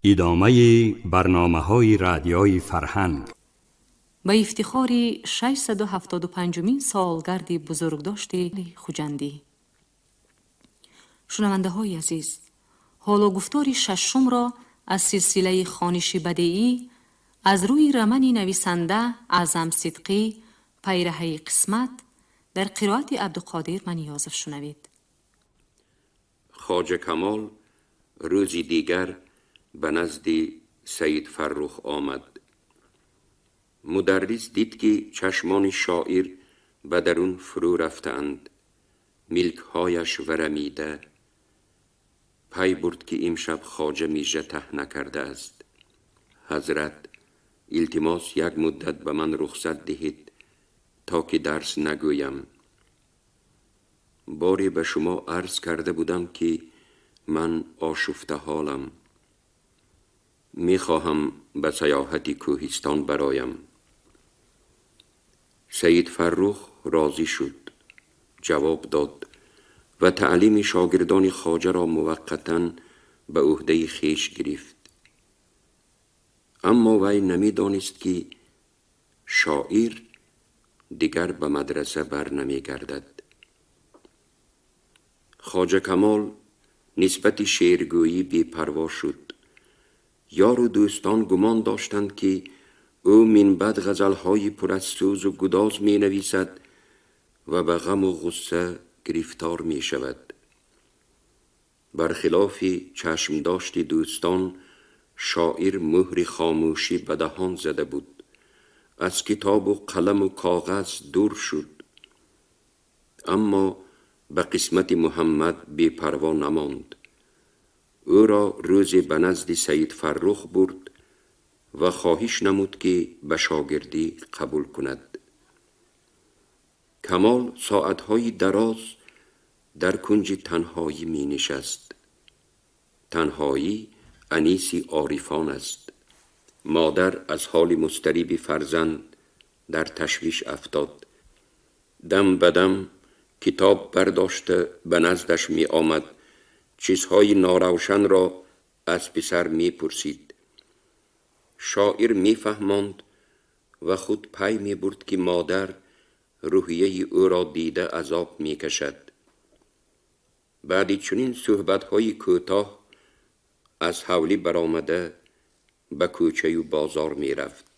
Идомаи барномаҳои Радиои Фарҳанг. Ба ифтихори 675-умин солгарди бузургдошти Хуҷандӣ. Шунавандаҳои азиз, ҳоло гуфтори шашумро аз силсилаи хониши бадеӣ аз рӯи романи нависанда Аъзам Сидқӣ «Пайраҳаи қисмат» дар қироати Абдуқодир Маниёзов шунавед. Хоҷа Камол рӯзи дигар ба назди Саид Фаррух омад. Мударрис дид, ки чашмони шоир ба дарун фурӯ рафтаанд, милкҳояш варамида. Пай бурд, ки имшаб хоҷа мижа таҳ накардааст. Ҳазрат, илтимос, як муддат ба ман рухсат диҳед, то ки дарс нагӯям. Боре ба шумо арз карда будам, ки ман ошуфтаҳолам, мехоҳам ба саёҳати кӯҳистон бароям. Саид Фаррух розӣ шуд, ҷавоб дод ва таълими шогирдони хоҷаро муваққатан ба ӯҳдаи хеш гирифт. Аммо вай намедонист, ки шоир дигар ба мадраса бар намегардад. Хоҷа Камол нисбати шеъргӯӣ бепарво шуд. Ёру дӯстон гумон доштанд, ки ӯ минбаъд ғазалҳои пур аз сӯзу гудоз менависад ва ба ғаму ғусса гирифтор мешавад. Бархилофи чашмдошти дӯстон, шоир муҳри хомӯшӣ ба даҳон зада буд, аз китобу қаламу коғаз дур шуд. Аммо ба қисмати Муҳаммад бепарво намонд. Ӯро рӯзе ба назди Саид Фаррух бурд ва хоҳиш намуд, ки ба шогирдӣ қабул кунад. Камол соатҳои дароз дар кунҷи танҳоӣ менишаст. Танҳоӣ аниси орифон аст. Модар аз ҳоли музтариби фарзанд дар ташвиш афтод. Дам ба дам китоб бардошта ба наздаш меомад, чизҳои норавшанро аз писар мепурсид. Шоир мефаҳмонд ва худ пай мебурд, ки модар рӯҳияи ӯро дида азоб мекашад. Баъди чунин суҳбатҳои кӯтоҳ аз ҳавлӣ баромада ба кӯчаю бозор мерафт.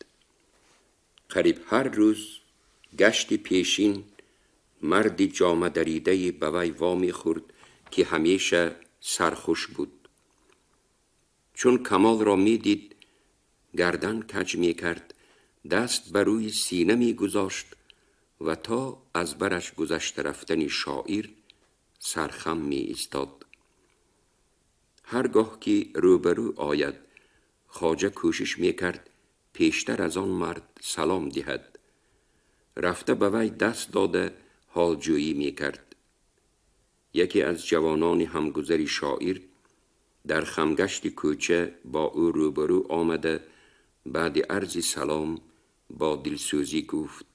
Қариб ҳар рӯз гашти пешин марди ҷомадаридае ба вай вомехӯрд, ки ҳамеша сархуш буд. Чун Камолро медид, гардан каҷ мекард, даст ба рӯи сина мегузошт ва то аз бараш гузашта рафтани шоир сархам меистод. Ҳар гоҳ ки рӯбарӯ ояд, хоҷа кӯшиш мекард пештар аз он мард салом диҳад. Рафта ба вай даст дода, ҳолҷӯӣ мекард. Яке аз ҷавонони ҳамгузари шоир дар хамгашти кӯча бо ӯ рӯбарӯ омада, баъди арзи салом бо дилсӯзӣ гуфт: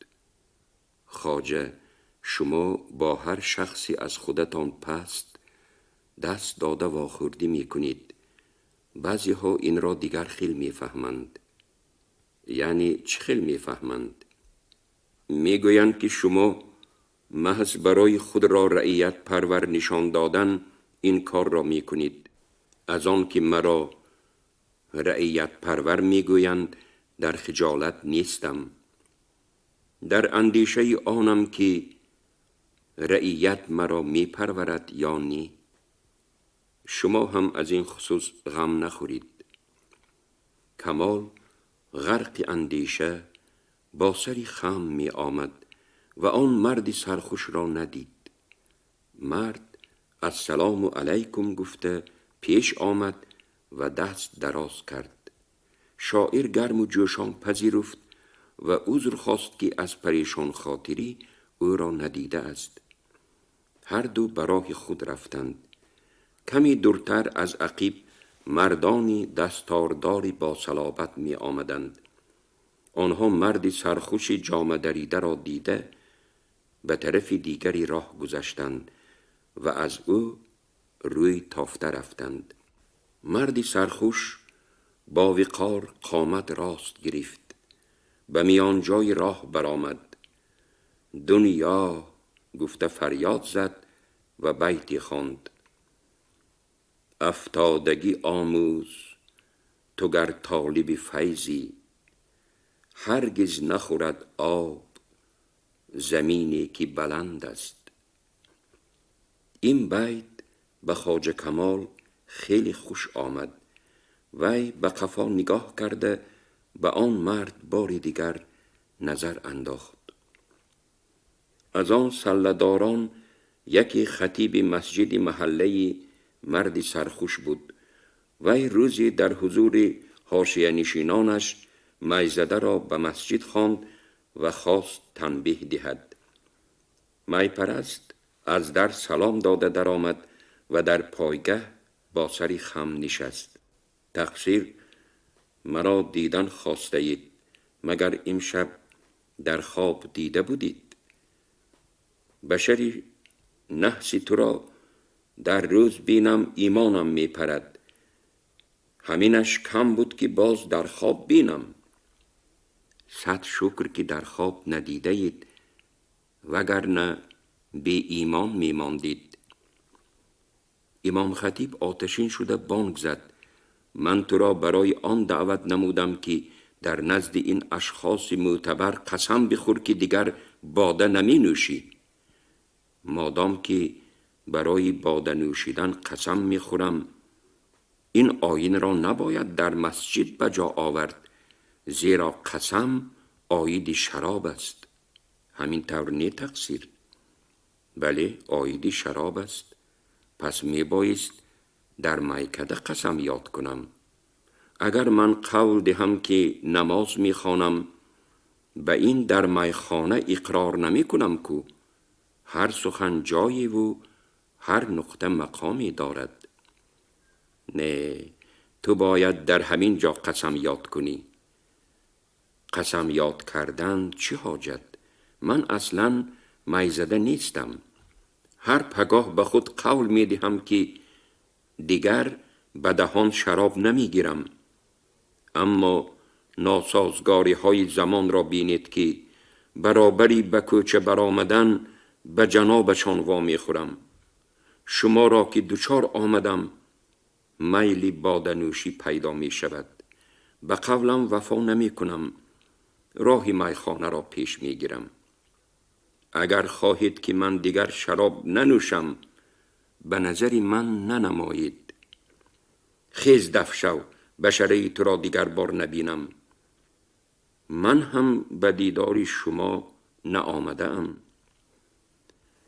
«Хоҷа, шумо бо ҳар шахсе аз худатон паст даст дода вохӯрдӣ мекунед. Баъзеҳо инро дигар хел мефаҳманд». «Яъне чӣ хел мефаҳманд?» «Мегӯянд, ки шумо маҳз барои худро раиятпарвар нишон додан ин корро мекунед». «Аз он ки маро раиятпарвар мегӯянд, дар хиҷолат нестам. Дар андешаи онам, ки раият маро мепарварад ё не. Шумо ҳам аз ин хусус ғам нахӯред». Камол ғарқи андеша бо сари хам меомад ва он марди сархушро надид. Мард ассалому алайкум гуфта пеш омад ва даст дароз кард. Шоир гарму ҷӯшон пазируфт ва узр хост, ки аз парешонхотирӣ ӯро надидааст. Ҳарду ба роҳи худ рафтанд. Каме дуртар аз ақиб мардони дастордори босалобат меомаданд. Онҳо марди сархуши ҷомадаридаро дида, ба тарафи дигари роҳ гузаштанд ва аз ӯ рӯй тофта рафтанд. Марди сархуш با وقار قامت راست گرفت، به میان جای راه برآمد. دنیا گفته فریاد زد و بیتی خواند: افتادگی آموز تو گر طالب فیضی، هرگز نخورد آب زمینی که بلند است. این بیت به خواجه کمال خیلی خوش آمد. وی به قفا نگاه کرده به آن مرد بار دیگر نظر انداخت. از آن سله‌داران یکی خطیب مسجد محله مردی سرخوش بود. وی روزی در حضور حاشیه نشینانش میزده را به مسجد خواند و خواست تنبیه دهد. میپرست از در سلام داده درآمد و در پایگه با سری خم نشست. تقصیر مرا دیدن خواسته اید، مگر امشب در خواب دیده بودید؟ بشری نحسی تو را در روز بینم ایمانم میپرد، همینش کم بود که باز در خواب بینم. صد شکر که در خواب ندیده اید، وگرنه بی ایمان میماندید. امام خطیب آتشین شده بانگ زد: من تو را برای آن دعوت نمودم که در نزد این اشخاص معتبر قسم بخور که دیگر باده نمی نوشی. مادام که برای باده نوشیدن قسم می خورم، این آیین را نباید در مسجد به جا آورد، زیرا قسم عاید شراب است. همین طور نه تقصیر؟ بله، عاید شراب است. پس می بایست در میکده قسم یاد کنم. اگر من قول دهم که نماز می خوانم، به این در میخانه اقرار نمی کنم کو. هر سخن جایی و هر نقطه مقامی دارد. نه، تو باید در همین جا قسم یاد کنی. قسم یاد کردن چه حاجت؟ من اصلا میزده نیستم. هر پگاه به خود قول می دهم که دیگر به دهان شراب نمی گیرم. اما ناسازگاری های زمان را بینید که برابری به کوچه برآمدن به جنابشان وا خورم. شما را که دچار آمدم میل بادنوشی پیدا می شود. به قولم وفا نمی کنم. راه میخانه را پیش می گیرم. اگر خواهید که من دیگر شراب ننوشم، به نظر من ننمایید. خیز دف شو، بشره تو را دیگر بار نبینم. من هم به دیدار شما نآمده ام.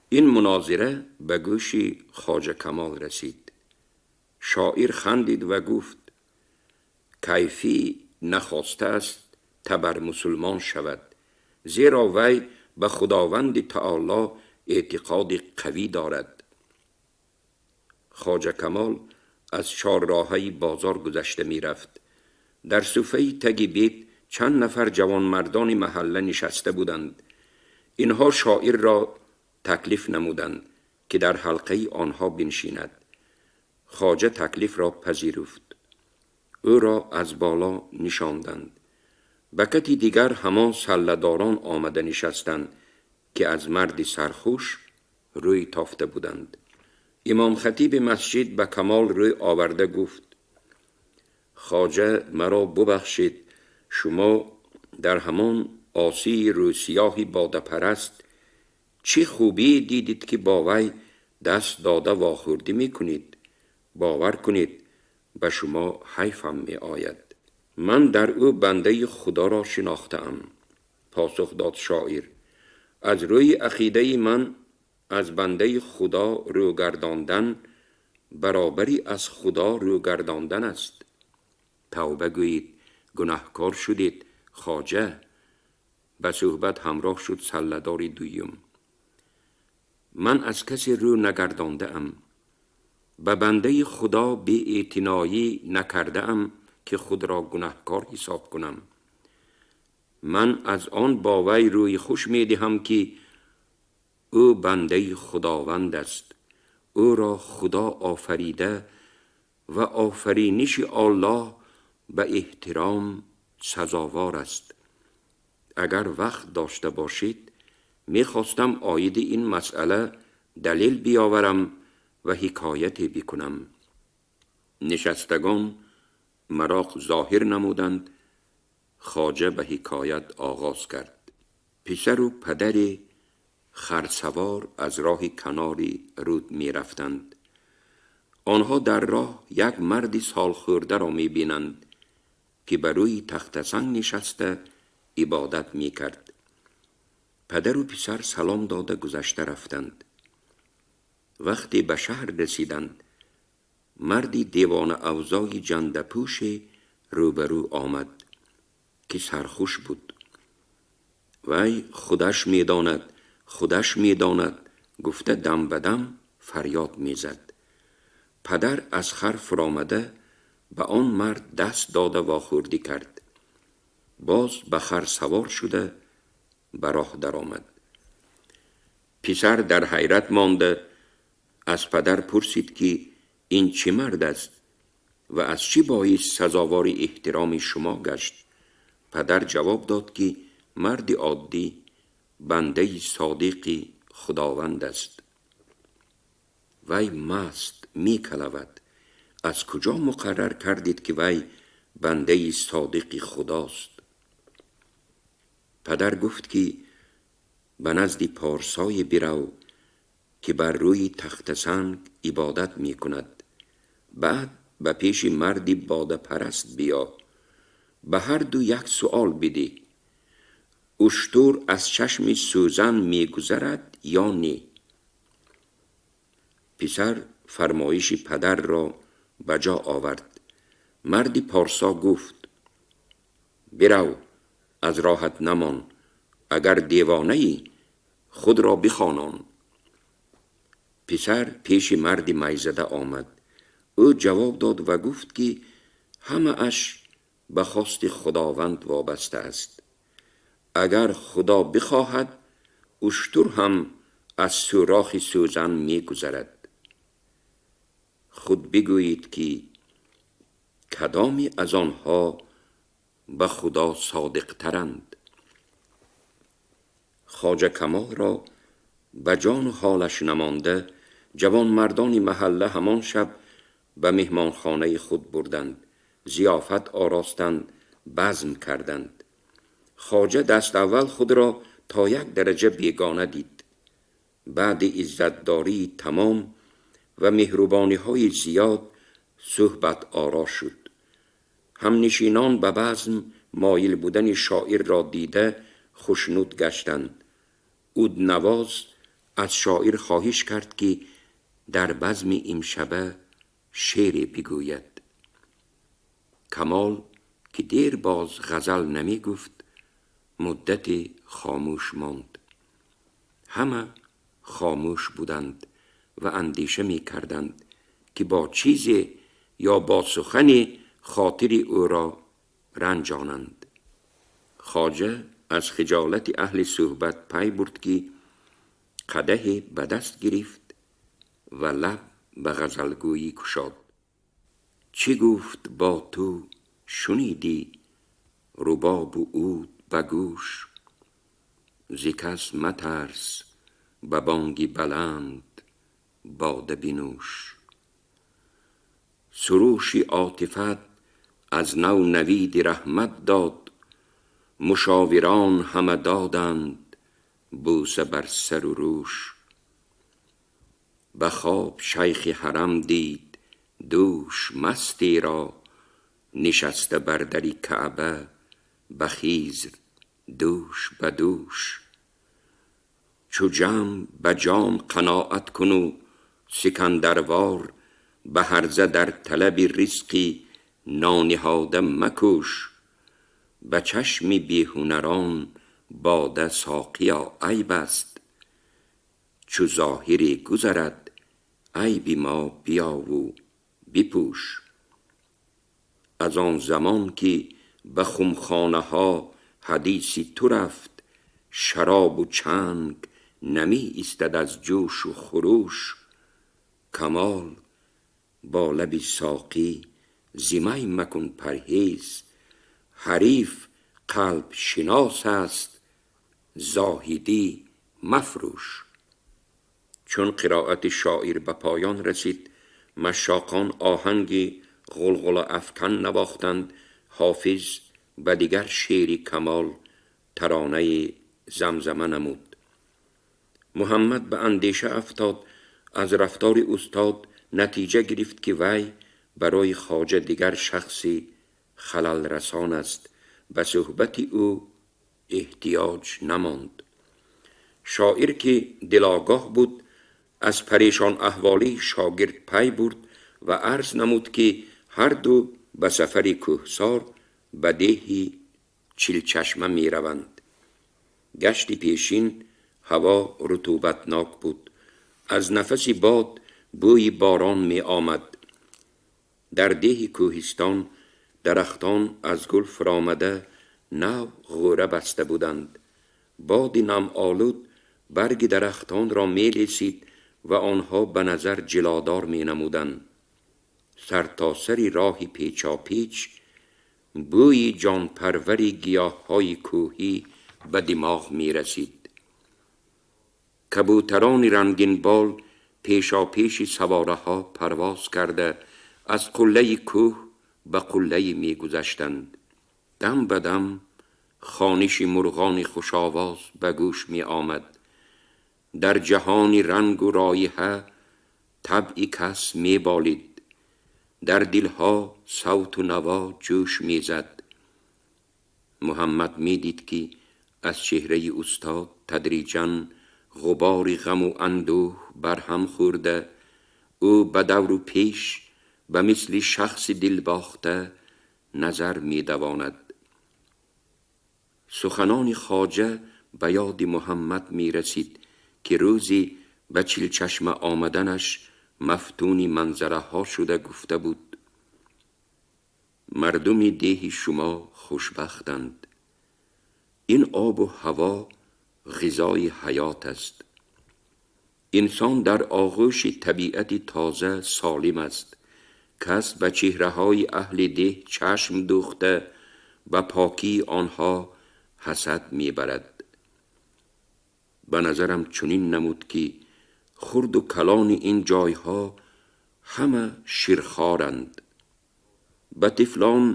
این مناظره به گوش خواجه کمال رسید. شاعر خندید و گفت: کیفی نخواسته است تبر مسلمان شود، زیرا وی به خداوند تعالی اعتقاد قوی دارد. خواجه کمال از چهارراهه بازار گذشته می رفت. در صفه تگی بیت چند نفر جوانمردان محله نشسته بودند. اینها شاعر را تکلیف نمودند که در حلقه آنها بنشیند. خواجه تکلیف را پذیرفت. او را از بالا نشاندند. به کتی دیگر همان سله‌داران آمده نشستند که از مرد سرخوش روی تافته بودند. امام خطیب مسجد به کمال روی آورده گفت: خواجه مرا ببخشید، شما در همان آسی روسیاهی باده پرست چه خوبی دیدید که با وی دست داده واخوردی می کنید؟ باور کنید به شما حیفم می آید. من در او بنده خدا را شناختم. پاسخ داد شاعر: از روی عقیده من از بنده خدا رو گرداندن برابری از خدا رو گرداندن است. توبه گویید، گناهکار شدید خواجه. به صحبت همراه شد سله‌دار دویم: من از کسی رو نگردانده ام. به بنده خدا بی اعتنایی نکرده ام که خود را گناهکار حساب کنم. من از آن با وی روی خوش می دهم که او بنده خداوند است. او را خدا آفریده و آفرینش الله به احترام سزاوار است. اگر وقت داشته باشید میخواستم عاید این مسئله دلیل بیاورم و حکایتی بکنم. نشستگان مراق ظاهر نمودند. خواجه به حکایت آغاز کرد. پسر و پدر خرسوار از راه کناری رود می رفتند. آنها در راه یک مرد سالخورده را می بینند که بر روی تخت سنگ نشسته عبادت می کرد. پدر و پسر سلام داده گذشته رفتند. وقتی به شهر رسیدند، مردی دیوانه اوضاع جندپوش روبرو آمد که سرخوش بود. وی خودش میداند، خودش میداند گفته دم به دم فریاد میزد. پدر از خر فرامده به آن مرد دست داده واخوردی کرد. باز به خر سوار شده به راه درآمد. پسر در حیرت مانده از پدر پرسید که این چه مرد است و از چی باعث سزاوار احترام شما گشت؟ پدر جواب داد که مرد عادی بنده صادق خداوند است. وی مست می کلود. از کجا مقرر کردید که وی بنده صادق خداست؟ پدر گفت که به نزد پارسای برو که بر روی تخت سنگ عبادت می کند. بعد به پیش مردی باده پرست بیا. به هر دو یک سؤال بده. اشتر از چشم سوزن می گذرد یا نه؟ پسر فرمایش پدر را به جا آورد. مردی پارسا گفت برو، از راحت نمان، اگر دیوانه ای خود را بخوانان. پسر پیش مرد میزده آمد. او جواب داد و گفت که همه اش به خواست خداوند وابسته است. اگر خدا بخواهد اشتر هم از سوراخ سوزن میگذرد. خود بگویید که کدامی از آنها به خدا صادق ترند؟ خواجه کمال را به جان و حالش نمانده جوان مردان محله همان شب به مهمانخانه خود بردند، ضیافت آراستند، بزم کردند. خواجه دست اول خود را تا یک درجه بیگانه دید. بعد عزتداری تمام و مهربانی های زیاد صحبت آرا شد. همنشینان به بزم مایل بودن شاعر را دیده خوشنود گشتند. عود نواز از شاعر خواهش کرد که در بزم امشبه شعر بگوید. کمال که دیر باز غزل نمی گفت مدت خاموش ماند. همه خاموش بودند و اندیشه می کردند که با چیزی یا با سخنی خاطر او را رنجانند. خواجه از خجالت اهل صحبت پی برد که قدح به دست گرفت و لب به غزلگویی کشاد. چی گفت با تو شنیدی رباب و عود به گوش؟ ز کس مترس به بانگ بلند باده بنوش. سروش عاطفت از نو نوید رحمت داد، مشاوران همه دادند بوسه بر سر و روش. به خواب شیخ حرم دید دوش مستی را، نشسته بر در کعبه به خضر دوش به دوش. چو جم به جام قناعت کن و سکندروار، به هرزه در طلب رزقی نانهاده مکوش. به چشم بی هنران باده ساقیا عیب است، چو ظاهری گذرد عیب ما بیا و بپوش. از آن زمان که به خمخانه ها حدیث تو رفت، شراب و چنگ نمی ایستد از جوش و خروش. کمال با لب ساقی зи май макун парҳез. Ҳариф қалбшинос аст, зоҳидӣ мафрӯш. Чун қироати шоир ба поён расид, машшоқон оҳанги ғулғулаафкан навохтанд. Ҳофиз ба дигар шеъри Камол таронаи замзама намуд. Муҳаммад ба андеша афтод. Аз рафтори устод натиҷа гирифт, ки вай барои хоҷа дигар шахси халалрасон аст. Ба суҳбати ӯ эҳтиёҷ намонд. Шоир, ки дилогоҳ буд, аз парешонаҳволии шогирд пай бурд ва арз намуд, ки ҳарду ба сафари кӯҳсор ба деҳи Чилчашма мераванд. Гашти пешин ҳаво рутубатнок буд. Аз нафаси бод бӯи борон меомад. Дар деҳи кӯҳистон дарахтон аз гул фуромада нав ғӯра баста буданд. Боди намолуд барги дарахтонро мелесид ва онҳо ба назар ҷилодор менамуданд. Сартосари роҳи печопеч бӯи ҷонпарвари гиёҳҳои кӯҳӣ ба димоғ мерасид. Кабӯтарони рангинбол пешопеши савораҳо парвоз карда, аз қуллаи кӯҳ ба қуллае мегузаштанд. Дам ба дам хониши мурғони хушовоз ба гӯш меомад. Дар ҷаҳони рангу роиҳа табъи кас меболид. Дар дилҳо савту наво ҷӯш мезад. Муҳаммад медид, ки аз чеҳраи устод тадриҷан ғубори ғаму андӯҳ барҳам хӯрда, ӯ ба давру пеш ба мисли шахси дилбохта назар медавонад. Суханони хоҷа ба ёди Муҳаммад мерасид, ки рӯзи ба Чилчашма омаданаш мафтуни манзараҳо шуда гуфта буд: «Мардуми деҳи шумо хушбахтанд. Ин обу ҳаво ғизои ҳаёт аст. Инсон дар оғӯши табиати тоза солим аст. Кас ба чеҳраҳои аҳли деҳ чашм дӯхта, ба покии онҳо ҳасад мебарад. Ба назарам чунин намуд, ки хурду калони ин ҷойҳо ҳама ширхоранд. Ба тифлон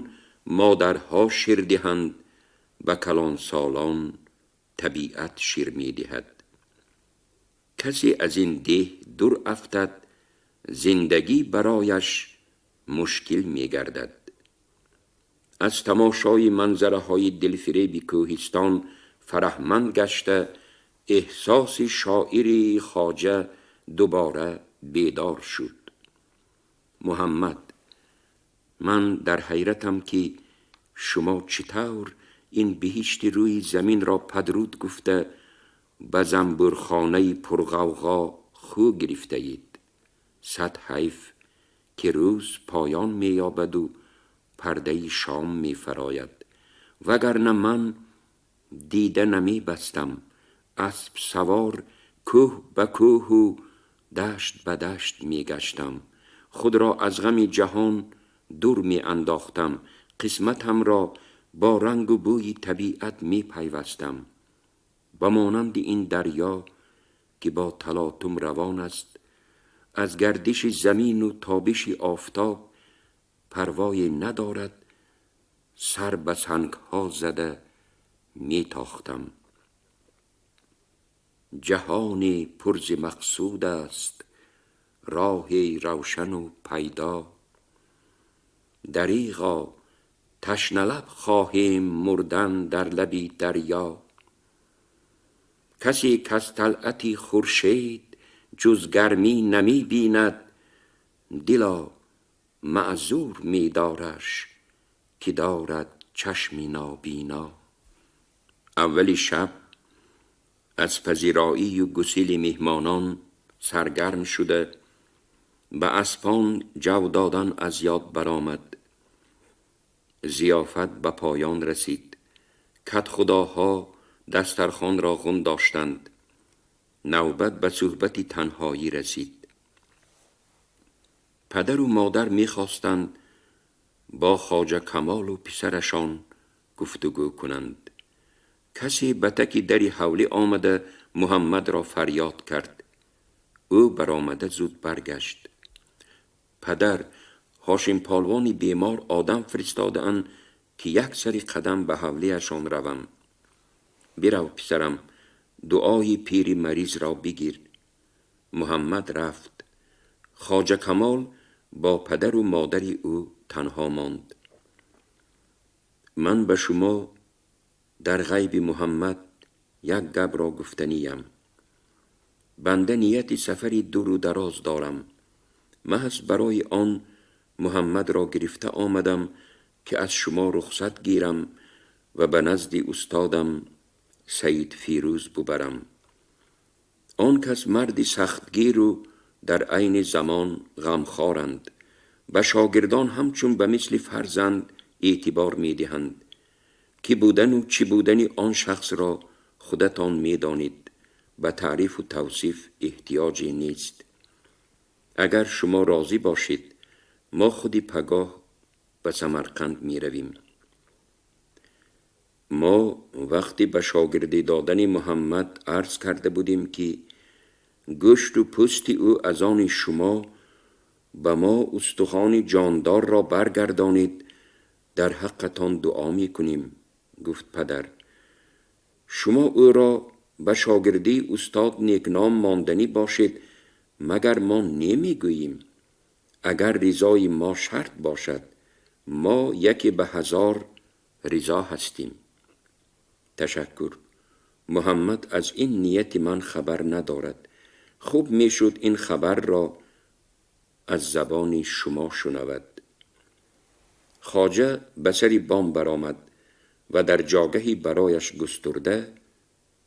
модарҳо шир диҳанд, ба калонсолон табиат шир медиҳад. Касе аз ин деҳ дур афтад, зиндагӣ барояш мушкил мегардад». Аз тамошои манзараҳои дилфиреби кӯҳистон фараҳманд гашта, эҳсоси шоири хоҷа дубора бедор шуд. «Муҳаммад, ман дар ҳайратам, ки шумо чӣ тавр ин биҳишти рӯи заминро падруд гуфта, ба занбӯрхонаи пурғавғо хӯ гирифтаед. Сад ҳайф, ки рӯз поён меёбаду пардаи шом мефарояд, вагарна ман дида намебастам, асп савор кӯҳ ба кӯҳу дашт ба дашт мегаштам, худро аз ғами ҷаҳон дур меандохтам, қисматамро бо рангу бӯи табиат мепайвастам. Ба монанди ин дарё, ки бо талотум равон аст, аз гардиши замину тобиши офтоб парвое надорад, сар ба сангҳо зада метохтам. Ҷаҳоне пур зи мақсуд аст, роҳе равшану пайдо. Дариғо, ташналаб хоҳем мурдан дар лаби дарё. Касе каз талъати хуршед ҷуз гармӣ намӣ бинад, дило, маъзур медораш, ки дорад чашми нобино». Аввали шаб аз пазироию гусили меҳмонон саргарм шуда, ба аспон ҷав додан аз ёд баромад. Зиёфат ба поён расид. Кадхудоҳо дастархонро ғун доштанд. Навбат ба суҳбати танҳоӣ расид. Падару модар мехостанд با خواجه کمال و پسرشان گفتگو کنند. کسی به تکی دری حولی آمده محمد را فریاد کرد. او برآمده زود برگشت. پدر، هاشم پالوان بیمار آدم فرستاده اند که یک سری قدم به حولیشان روم. برو پسرم، دعای پیر مریض را بگیر. محمد رفت. خواجه کمال با پدر و مادر او تنها ماند. من به شما در غیب محمد یک گپ را گفتنیم. بنده نیت سفری دور و دراز دارم. محض برای آن محمد را گرفته آمدم که از شما رخصت گیرم و به نزد استادم سید فیروز ببرم. آن کس مردی سختگیر و در عین زمان غمخوارند. به شاگردان همچون به مثل فرزند اعتبار میدهند. کی بودن و چی بودن آن شخص را خودتان میدانید. به تعریف و توصیف احتیاجی نیست. اگر شما راضی باشید ما خودی پگاه به سمرقند می رویم. ما وقتی به شاگردی دادن محمد عرض کرده بودیم که گوشت و پوست او از آن شما، به ما استخوان جاندار را برگردانید، در حقتان دعا می کنیم. گفت پدر، شما او را به شاگردی استاد نیکنام ماندنی باشید، مگر ما نمی گوییم؟ اگر رضای ما شرط باشد، ما یکی به هزار رضا هستیم. تشکر. محمد از این نیت من خبر ندارد. خوب میشد این خبر را از زبان شما شنود. خواجه به سر بام برآمد و در جاگهی برایش گسترده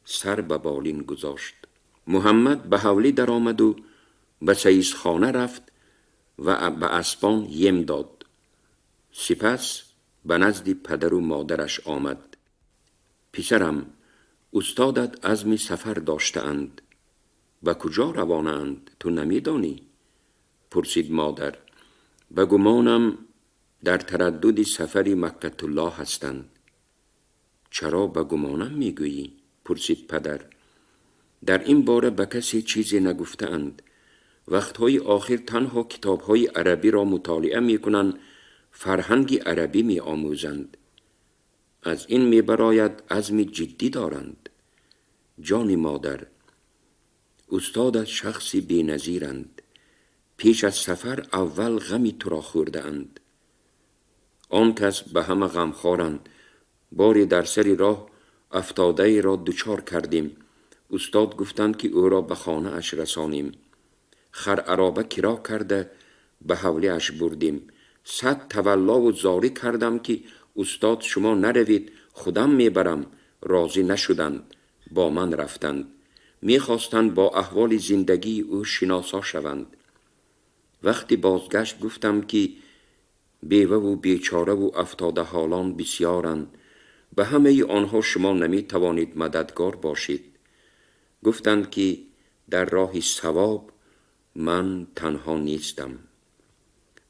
سر به بالین گذاشت. محمد به حولی درآمد و به سیسخانه رفت و به اسبان یم داد. سپس به نزد پدر و مادرش آمد. پسرم، استادت عزم سفر داشته‌اند. به کجا روانند تو نمیدانی؟ پرسید مادر. به گمانم در تردد سفر مکة الله هستند. چرا به گمانم میگویی؟ پرسید پدر. در این باره به کسی چیزی نگفته‌اند. وقتهای آخر تنها کتابهای عربی را مطالعه میکنند، فرهنگ عربی می آموزند. از این می براید عزم جدی دارند. جان مادر، استادت شخصی بی نظیرند. پیش از سفر اول غمی تو را خورده اند. آن کس به همه غمخوارند. باری در سر راه افتاده را دچار کردیم. استاد گفتند که او را به خانه اش رسانیم. خر عرابه کرا کرده به حولی اش بردیم. 100 تولا و زاری کردم که استاد شما نروید، خودم میبرم. راضی نشدند، با من رفتند. میخواستند با احوال زندگی او شناسا شوند. وقتی بازگشت گفتم که بیوه و بیچاره و افتاده حالان بسیارند، به همه آنها شما نمی توانید مددگار باشید. گفتند که در راه ثواب من تنها نیستم.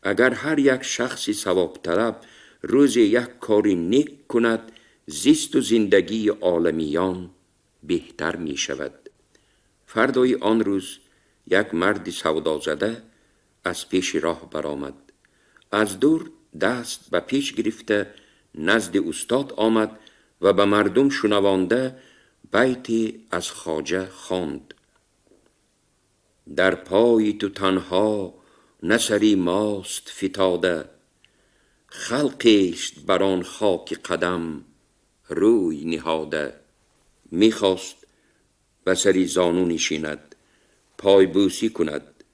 اگر هر یک شخص ثواب طلب روز یک کاری نیک کند، زیست و زندگی عالمیان بهتر می شود. فردای آن روز یک مرد سودازده از پیش راه برآمد. از دور دست به پیش گرفته نزد استاد آمد و به مردم شنوانده بیتی از خواجه خواند. در پای تو تنها نسری ماست فتاده، خلقیست بر آن خاک قدم روی نهاده. میخواست به سری زانو نشیند، پای بوسی کند.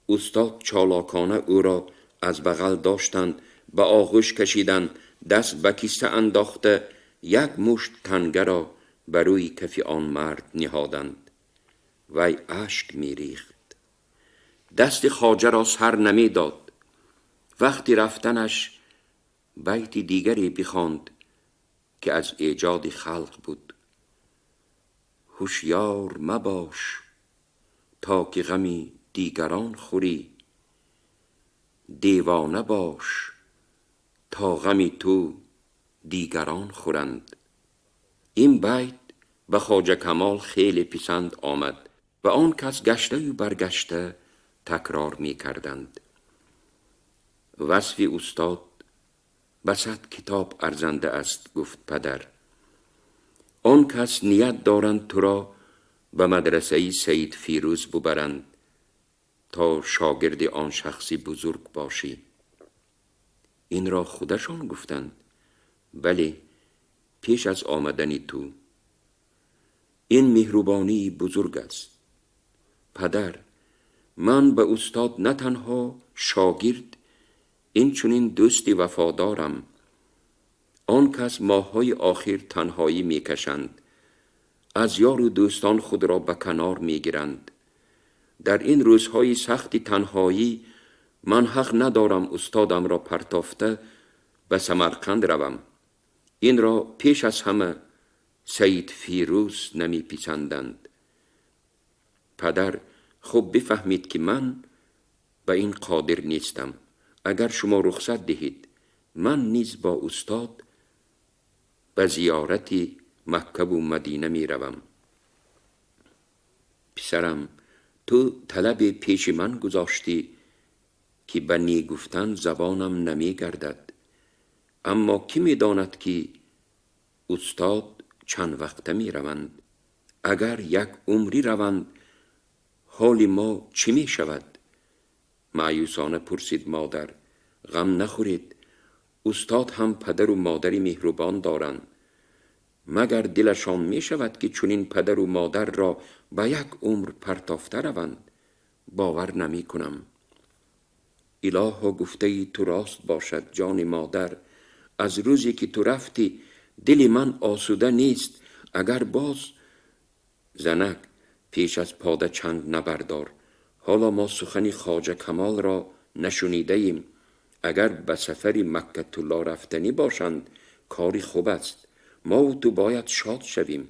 استاد چالاکانه او را از بغل داشتند، به آغوش کشیدند، دست به کیسه انداخته یک مشت تنگه را بر روی کف آن مرد نهادند. وی اشک میریخت. دست خواجه را سر نمیداد. وقتی رفتنش بیت دیگری بخواند که از ایجاد خلق بود. هوشیار مباش تا که غمی دیگران خوری، دیوانه باش تا غم تو دیگران خورند. این بیت به خواجه کمال خیلی پسند آمد و آن کس گشته و برگشته تکرار می کردند. وصف استاد به 100 کتاب ارزنده است، گفت پدر. آن کس نیت دارند تو را به مدرسه سید فیروز ببرند تا شاگرد آن شخصی بزرگ باشی. این را خودشان گفتند. بله، پیش از آمدن تو. این مهربانی بزرگ است. پدر، من به استاد نه تنها شاگرد، این چنین دوستی وفادارم. آن کس ماه‌های آخر تنهایی میکشند، از یار و دوستان خود را به کنار میگیرند. در این روزهای سخت تنهایی من حق ندارم استادم را پرتافته به سمرقند روم. این را پیش از همه سید فیروز نمیپسندند. پدر، خوب بفهمید که من به این قادر نیستم. اگر شما رخصت دهید من نیز با استاد به زیارت مکه و مدینه می روم. پسرم، تو طلب پیش من گذاشتی که به نی گفتن زبانم نمی گردد. اما کی می داند که استاد چند وقته می روند؟ اگر یک عمری روند حال ما چی می شود؟ مایوسانه پرسید مادر. غم نخورید، استاد هم پدر و مادری مهربان دارند. مگر دلشان می شود که چنین پدر و مادر را به یک عمر پرتافته روند؟ باور نمی کنم. الها، گفته تو راست باشد جان مادر. از روزی که تو رفتی دل من آسوده نیست. اگر باز زنک، پیش از پاده چنگ نبردار. حالا ما سخن خواجه کمال را نشنیده ایم. اگر به سفر مکة الله رفتنی باشند کاری خوب است. ما و تو باید شاد شویم.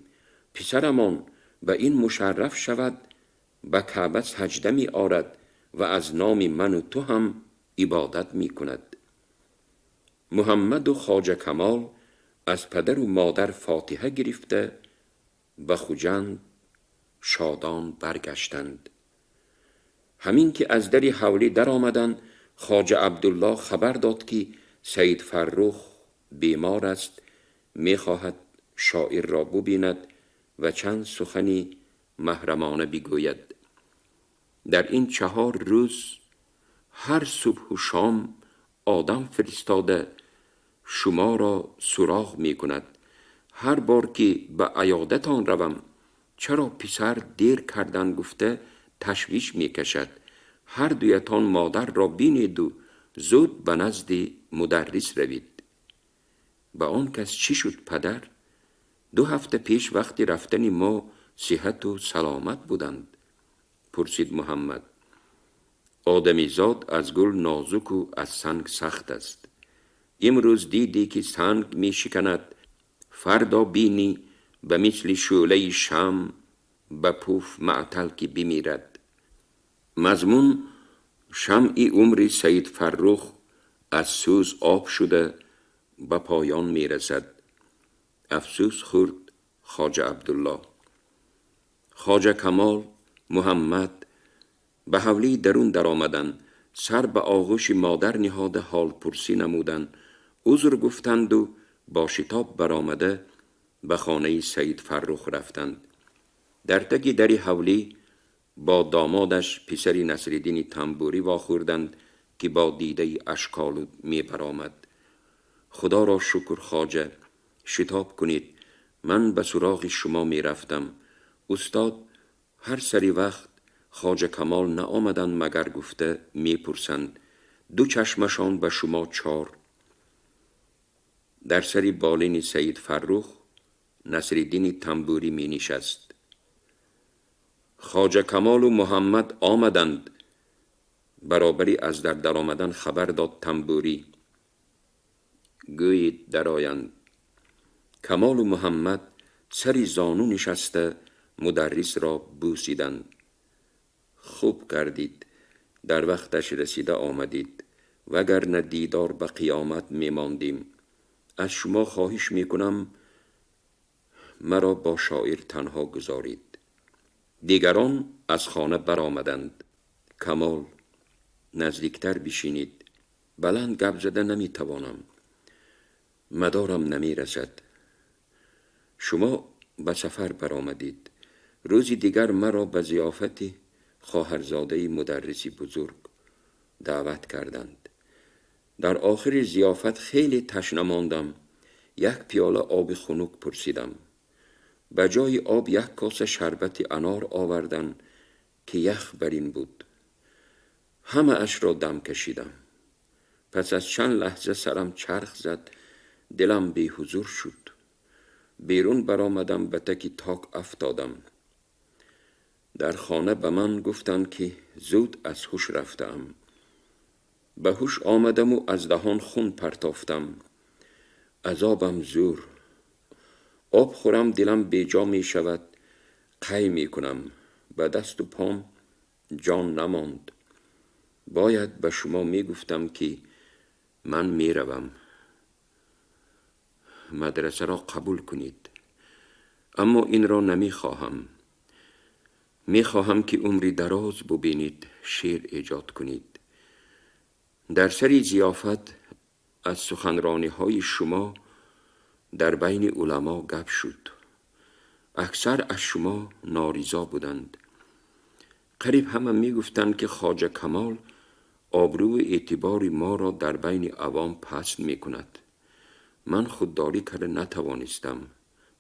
پسرمان به این مشرف شود، به کعبه سجده می آرد و از نام من و تو هم عبادت می کند. محمد و خواجه کمال از پدر و مادر فاتحه گرفته به خجند شادان برگشتند. همین که از در حولی در آمدند، خواجه عبدالله خبر داد که سید فرخ بیمار است، میخواهد شاعر را ببیند و چند سخنی محرمانه بگوید. در این 4 روز هر صبح و شام آدم فرستاده شما را سراغ می کند. هر بار که به عیادتان روم چرا پسر دیر کردن گفته تشویش می کشد. هر دویتان مادر را بینید و زود به نزد مدرس روید. به آن کس چی شد پدر؟ 2 هفته پیش وقتی رفتن ما صحت و سلامت بودند. پرسید محمد. آدمیزاد از گل نازک و از سنگ سخت است. امروز دیدی که سنگ می شکند، فردا بینی به مثل شعله شمع به پوف معطل که بمیرد. مضمون شمع عمر سید فرخ از سوز آب شده به پایان می رسد. افسوس خورد خواجه عبدالله. خواجه کمال محمد به حولی درون در آمدند، سر به آغوش مادر نهاده حال پرسی نمودند، عذر گفتند و با شتاب برآمده به خانه سید فرخ رفتند. در تک در حولی با دامادش پسر نصرالدین تنبوری واخوردند که با دیده اشکالود می برآمد. خدا را شکر خواجه، شتاب کنید، من به سراغ شما می رفتم. استاد هر سری وقت خواجه کمال نآمدند مگر گفته می پرسند. 2 چشمشان به شما 4. در سری بالین سید فرخ نصرالدین تنبوری می نشست. خواجه کمال و محمد آمدند. برابری از در در آمدن خبر داد تنبوری. گویید درآیند. کمال و محمد سری زانو نشسته مدرس را بوسیدند. خوب کردید، در وقتش رسیده آمدید. Вагарна дидор ба қиёмат мемондем. Аз шумо хоҳиш мекунам, маро бо шоир танҳо гузоред. Дигарон аз хона баромаданд. Камол, наздиктар бишинед. Баланд гап зада наметавонам. Мадорам намерасад. Шумо ба сафар баромадед. Рӯзи дигар маро ба зиёфати хоҳарзодаи мударриси бузург даъват карданд. Дар охири зиёфат хеле ташна мондам. Як пиёла оби хунук пурсидам. Ба ҷои об як коса шарбати анор оварданд, ки ях бар ин буд. Ҳамаашро дам кашидам. Пас аз чанд лаҳза сарам чарх зад, дилам беҳузур шуд. Берун баромадам, ба таки ток афтодам. Дар хона ба ман гуфтанд, ки зуд аз ҳуш рафтаам. Ба ҳуш омадаму аз даҳон хун партофтам. Азобам зӯр. Об хӯрам, дилам беҷо мешавад, қай мекунам. Ба дасту пом ҷон намонд. Бояд ба шумо мегуфтам, ки ман меравам. Мадрасаро қабул кунед. Аммо инро намехоҳам. Мехоҳам, ки умри дароз бубинед, шеър эҷод кунед. Дар сари зиёфат аз суханрониҳои шумо дар байни уламо гап шуд. Аксар аз шумо норизо буданд. Қариб ҳама мегуфтанд, ки Хоҷа Камол обрӯи эътибори моро дар байни авом паст мекунад. Ман худдорӣ карда натавонистам.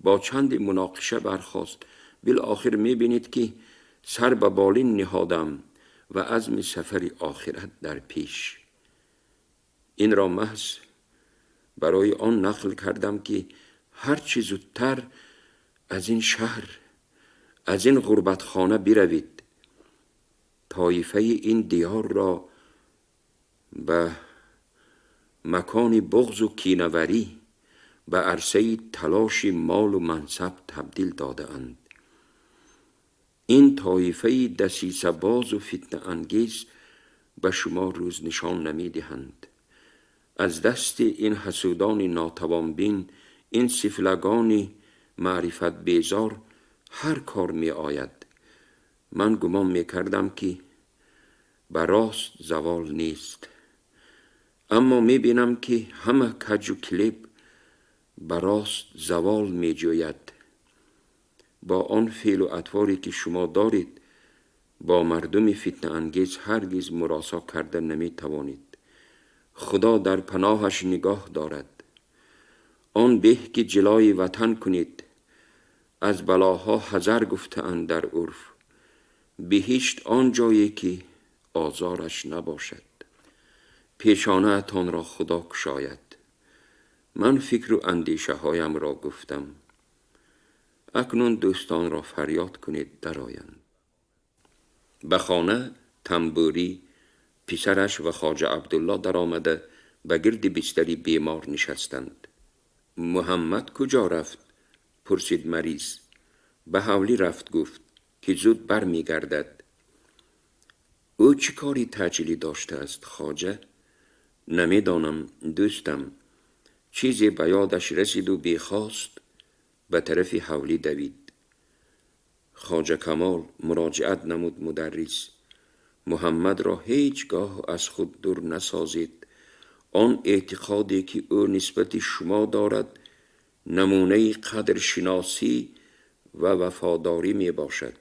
Бо чанде муноқиша бархост. Билохир мебинед, ки сар ба болин ниҳодам ва азми сафари охират дар пеш. Инро маҳз барои он нақл кардам, ки ҳарчи зудтар аз ин шаҳр, аз ин ғурбатхона биравед. Тоифаи ин диёрро ба макони буғзу кинаварӣ, ба арсаи талоши молу мансаб табдил додаанд. Ин тоифаи дасисабозу фитнаангез ба шумо рӯз нишон намедиҳанд. Аз дасти ин ҳасудони нотавонбин, ин сифлагони маърифатбезор ҳар кор меояд. Ман гумон мекардам, ки ба рост завол нест, аммо мебинам, ки ҳама каҷу килеб ба рост завол меҷӯяд. Бо он феълу атворе, ки шумо доред, бо мардуми фитнаангез ҳаргиз муросо карда наметавонед. Худо дар паноҳаш нигоҳ дорад. Он беҳ, ки ҷилои ватан кунед. Аз балоҳо ҳазар гуфтаанд дар урф. Биҳишт он ҷое, ки озораш набошад. Пешонаатонро Худо кушояд. Ман фикру андешаҳоямро гуфтам. Акнун дӯстонро фарёд кунед, дароянд. Ба хона Тамбурӣ, писараш ва Хоҷа Абдулло даромада, ба гирди бистари бемор нишастанд. Муҳаммад куҷо рафт? Пурсид мариз. Ба ҳавлӣ рафт, гуфт, ки зуд бармегардад. Ӯ чӣ кори таъҷилӣ доштааст, хоҷа? Намедонам, дӯстам. Чизе ба ёдаш расиду бехост ба тарафи ҳавлӣ давид. Хоҷа Камол, муроҷиат намуд мударрис, Муҳаммадро ҳеҷ гоҳ аз худ дур насозед. Он эътиқоде, ки ӯ нисбати шумо дорад, намунаи қадршиносӣ ва вафодорӣ мебошад.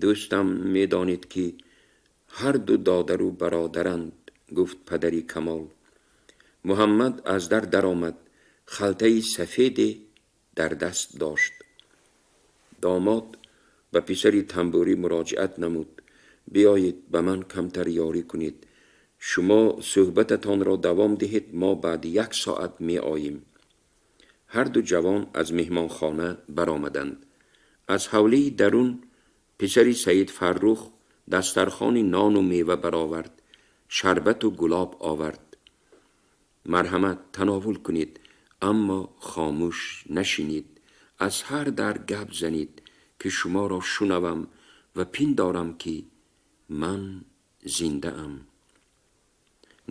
Дӯстам, медонед, ки ҳар ду додару бародаранд, гуфт падари Камол. Муҳаммад аз дар даромад, халтаи сафеде дар даст дошт. Домод ба писари Тамбурӣ муроҷиат намуд. Биёед, ба ман камтар ёрӣ кунед. Шумо суҳбататонро давом диҳед, мо баъди як соат меоем. Ҳар ду ҷавон аз меҳмонхона баромаданд. Аз ҳавлии дарун писари Саид Фаррух дастархони нону мева баровард, шарбату гулоб овард. Марҳамат, тановул кунед, аммо хомӯш нашинед. Аз ҳар дар гап занед, ки шуморо шунавам ва пиндорам, ки ман зиндаам.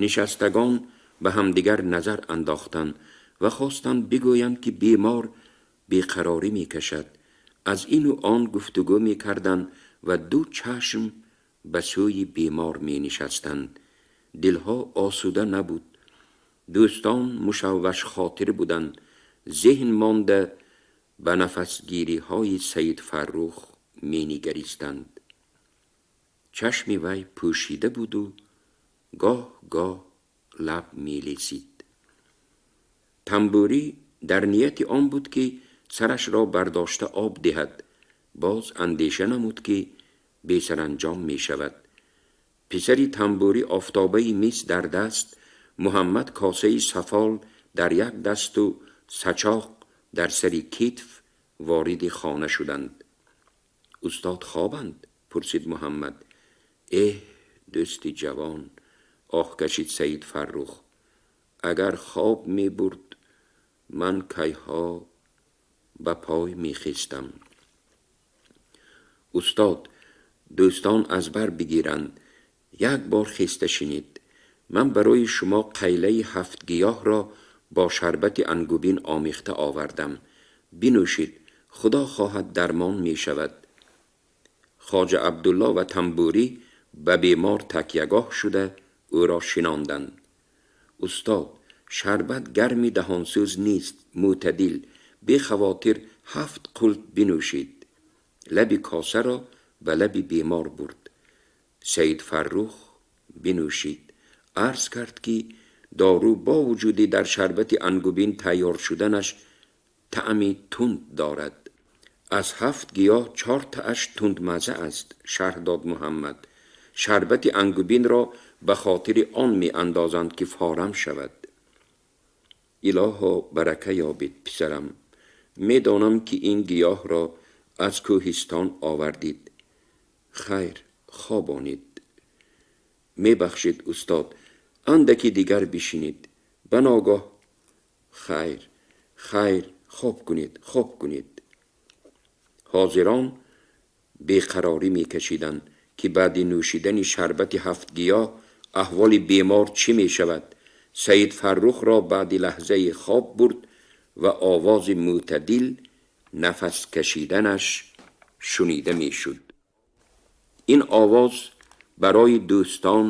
Нишастагон ба ҳамдигар назар андохтанд ва хостанд бигӯянд, ки бемор беқарорӣ мекашад. Аз ину он гуфтугӯ мекарданд ва ду чашм ба сӯи бемор менишастанд. Дилҳо осуда набуд. Дӯстон мушавваш хотир буданд. Зеҳн монда ба нафасгириҳои Саид Фаррух менигаристанд. Чашми вай пӯшида буду гоҳ гоҳ лаб мелесид. Тамбурӣ дар нияти он буд, ки сарашро бардошта об диҳад. Боз андеша намуд, ки бесаранҷом мешавад. Писари Тамбурӣ офтобаи мис дар даст, Муҳаммад косаи сафол дар як дасту сачоқ дар сари китф вориди хона шуданд. Устод хобанд? Пурсид Муҳаммад. Эҳ, дӯсти ҷавон, оҳ кашид Саид Фаррух, агар хоб мебурд, ман кайҳо ба пой мехестам. Устод, дӯстон аз бар бигиранд, як бор хеста шинед. Ман барои шумо қайлаи ҳафтгиёҳро бо шарбати ангубин омехта овардам. Бинӯшид, Худо хоҳад, дармон мешавад. Хоҷа Абдулло ва Тамбурӣ ба бемор такягоҳ шуда, ӯро шинонданд. Устод, шарбат гарми даҳонсӯз нест, мӯътадил, бехавотир ҳафт қулт бинӯшид. Лаби косаро ба лаби бемор бурд. Саид Фаррух бинӯшид. Арз кард, ки дору бо вуҷуди дар шарбати ангубин тайёр шуданаш таъми тунд дорад. Аз ҳафт гиёҳ чортааш тундмазза аст, шарҳ дод Муҳаммад. Шарбати ангубинро ба хотири он меандозанд, ки форам шавад. Илоҳо, барака ёбед, писарам. Медонам, ки ин гиёҳро аз кӯҳистон овардид. Хайр, хобонед. Мебахшед, устод, андаки дигар бишинед. Ба ногоҳ. Хайр, хайр, хоб кунед, хоб кунед. Ҳозирон беқарорӣ мекашиданд, ки баъди нӯшидани шарбати ҳафтгиёҳ аҳволи бемор чӣ мешавад. Саид Фаррухро баъди лаҳзаи хоб бурд ва овози мӯътадил нафас кашиданаш шунида мешуд. Ин овоз барои дӯстон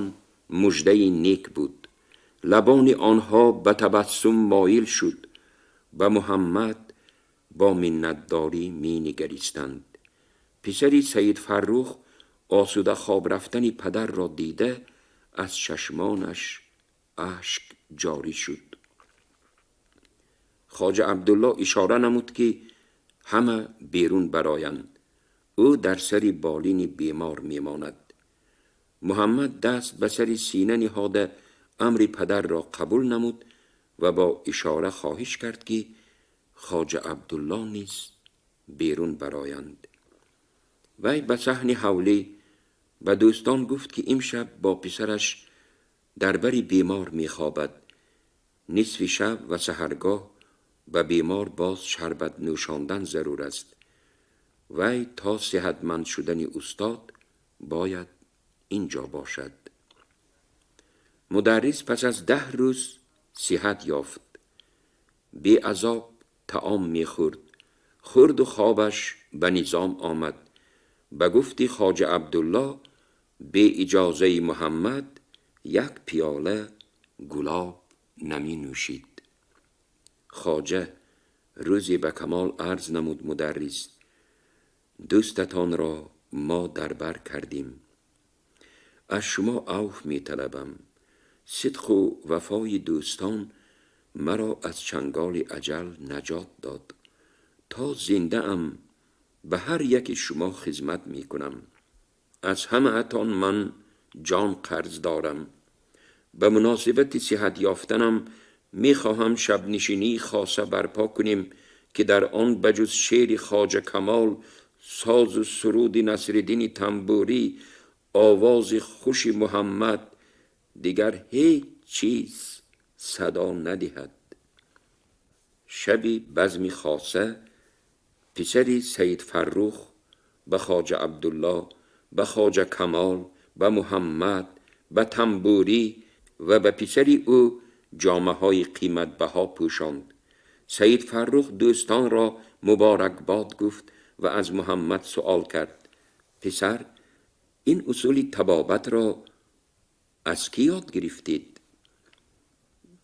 муждаи нек буд. Лабони онҳо ба табассум моил шуд. Ба Муҳаммад бо миннатдорӣ менигаристанд. Писари Саид Фаррух осуда хоб рафтани падарро дида, аз чашмонаш ашк ҷорӣ шуд. Хоҷа Абдулло ишора намуд, ки ҳама берун бароянд, ӯ дар сари болини бемор мемонад. Муҳаммад даст ба сари сина ниҳода, амри падарро қабул намуд ва бо ишора хоҳиш кард, ки Хоҷа Абдулло низ берун бароянд. Вай ба саҳни ҳавлӣ ба дӯстон гуфт, ки имшаб бо писараш дар бари бемор мехобад. Нисфи шаб ва саҳаргоҳ ба бемор боз шарбат нӯшондан зарур аст. Вай то сиҳатманд шудани устод бояд ин ҷо бошад. Мударрис пас аз 10 рӯз сиҳат ёфт. Беазоб таом мехӯрд. Хӯрду хобаш ба низом омад. Ба гуфти Хоҷа Абдулло, бе иҷозаи Муҳаммад як пиёла гулоб наминӯшид. Хоҷа, рӯзе ба Камол арз намуд мударрис, дӯстатонро мо дар бар кардем. Аз шумо авф металабам. Сидқу вафои дӯстон маро аз чанголи аҷал наҷот дод. То зиндаам ба ҳар яки шумо хизмат мекунам. Аз ҳамаатон ман ҷон қарз дорам. Ба муносибати сиҳат ёфтанам мехоҳам шабнишинии хоса барпо кунем, ки дар он ба ҷуз шеъри Хоҷа Камол, созу суруди Насриддини Тамбурӣ, овози хуши Муҳаммад дигар ҳеҷ чиз садо надиҳад. Шаби базми хоса писари Саид Фаррух ба Хоҷа Абдулло, ба Хоҷа Камол, ба Муҳаммад, ба Тамбурӣ ва ба писари ӯ ҷомаҳои қиматбаҳо пӯшонд. Саид Фаррух дӯстонро муборакбод гуфт ва аз Муҳаммад суол кард: писар, ин усули табобатро аз кӣ ёд гирифтед?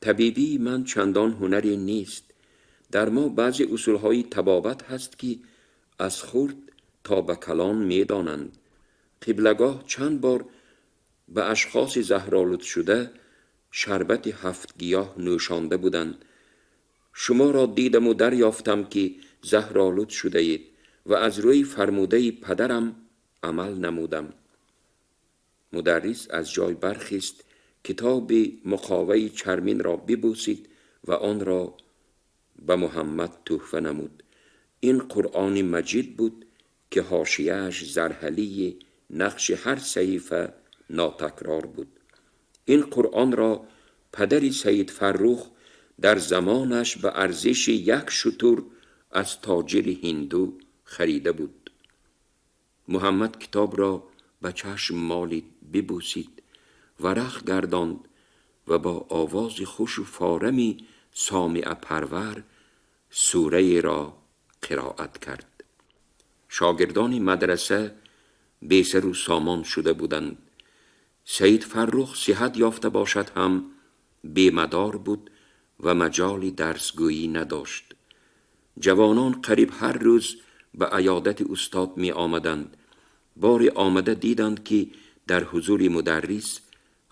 Табибии ман чандон ҳунаре нест. Дар мо баъзе усулҳои табобат ҳаст, ки аз хурд то ба калон медонанд. Қиблагоҳ чанд бор ба ашхоси заҳролудшуда шарбати ҳафтгиёҳ нӯшонда буданд. Шуморо дидаму дарёфтам, ки заҳролуд шудаед, ва аз рӯи фармудаи падарам амал намудам. Мударрис аз ҷой бархест, китоби муқоваи чарминро бибӯсид ва онро ба Муҳаммад тӯҳфа намуд. Ин Қуръони Маҷид буд, ки ҳошияаш зарҳалии нақши ҳар саҳифа нотакрор буд. Ин Қуръонро падари Саид Фаррух дар замонаш ба арзиши як шутур аз тоҷири ҳинду харида буд. Муҳаммад китобро ба чашм молид, бибӯсид, варақ гардонд ва бо овози хушу форами сомиапарвар сураеро қироат кард. Шогирдони мадраса бесару сомон шуда буданд. Саид Фаррух сиҳат ёфта бошад ҳам, бемадор буд ва маҷоли дарсгӯӣ надошт. Ҷавонон қариб ҳар рӯз ба аёдати устод меомаданд. Боре омада диданд, ки дар ҳузури мударрис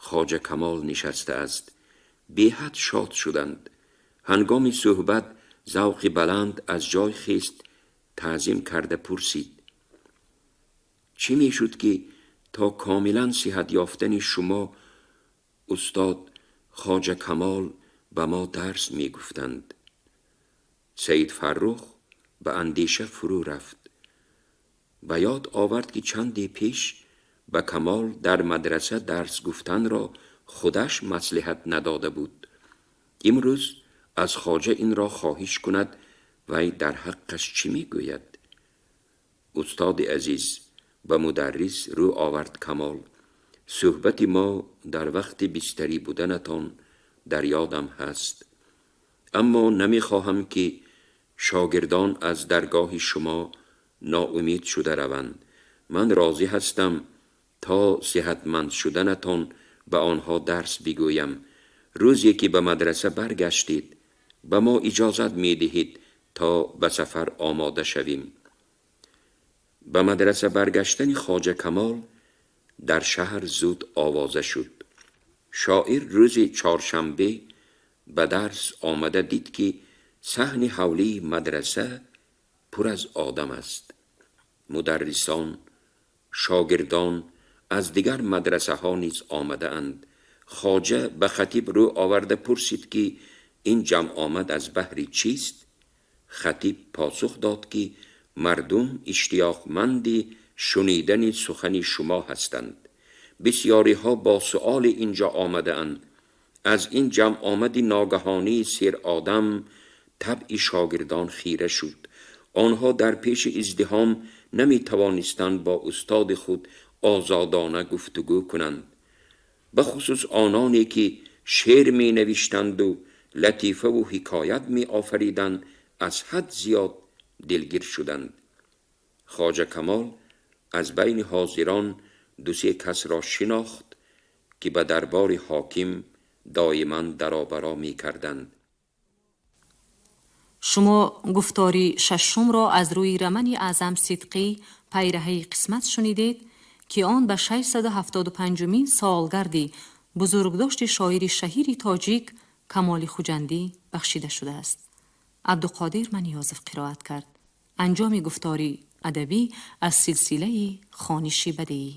Хоҷа Камол нишастааст. Беҳад шод шуданд. Ҳангоми суҳбат завқи баланд аз ҷой хест, таъзим карда пурсид: чӣ мешуд, ки то комилан сиҳат ёфтани шумо устод Хоҷа Камол ба мо дарс мегуфтанд? Саид Фаррух ба андеша фурӯ рафт. Ба ёд овард, ки чанде пеш ба Камол дар мадраса дарс гуфтанро худаш маслиҳат надода буд. Имрӯз аз хоҷа инро хоҳиш кунад, вай дар ҳаққаш чӣ мегӯяд? Устоди азиз, ба мударрис рӯ овард Камол, суҳбати мо дар вақти бистарӣ буданатон дар ёдам ҳаст, аммо намехоҳам, ки шогирдон аз даргоҳи шумо ноумед шуда раванд. Ман розӣ ҳастам то сиҳатманд шуданатон ба онҳо дарс бигӯям. Рӯзе ки ба мадраса баргаштед, ба мо иҷозат медиҳед, то ба сафар омода шавем. Ба мадраса баргаштани Хоҷа Камол дар шаҳр зуд овоза шуд. Шоир рӯзи чоршанбе ба дарс омада дид, ки саҳни ҳавлии мадраса пур аз одам аст. Мударрисон, шогирдон аз дигар мадрасаҳо низ омадаанд. Хоҷа ба хатиб рӯ оварда пурсид, ки ин ҷамъомад аз баҳри чист? Хатиб посух дод, ки мардум иштиёқманди шунидани сухани шумо ҳастанд. Бисьёриҳо бо суоле инҷо омадаанд. Аз ин ҷамъомади ногаҳонии серодам табъи шогирдон хира шуд. Онҳо дар пеши издиҳом наметавонистанд бо устоди худ озодона гуфтугӯ кунанд, бахусус ононе ки шеър менавиштанду латифаву ҳикоят меофариданд, аз ҳад зиёд дилгир шуданд. Хоҷа Камол аз байни ҳозирон дусе касро шинохт, ки ба дарбори ҳоким доиман даробаро мекарданд. Шумо гуфтори шашумро аз рӯи романи Аъзам Сидқӣ «Пайраҳаи қисмат» шунидед, ки он ба 675-умин солгарди бузургдошти шоири шаҳири тоҷик Камоли Хуҷандӣ бахшида шудааст. Абдуқодир Маниёзов қироат кард. Анҷоми гуфтори адабӣ аз силсилаи хониши бадеӣ.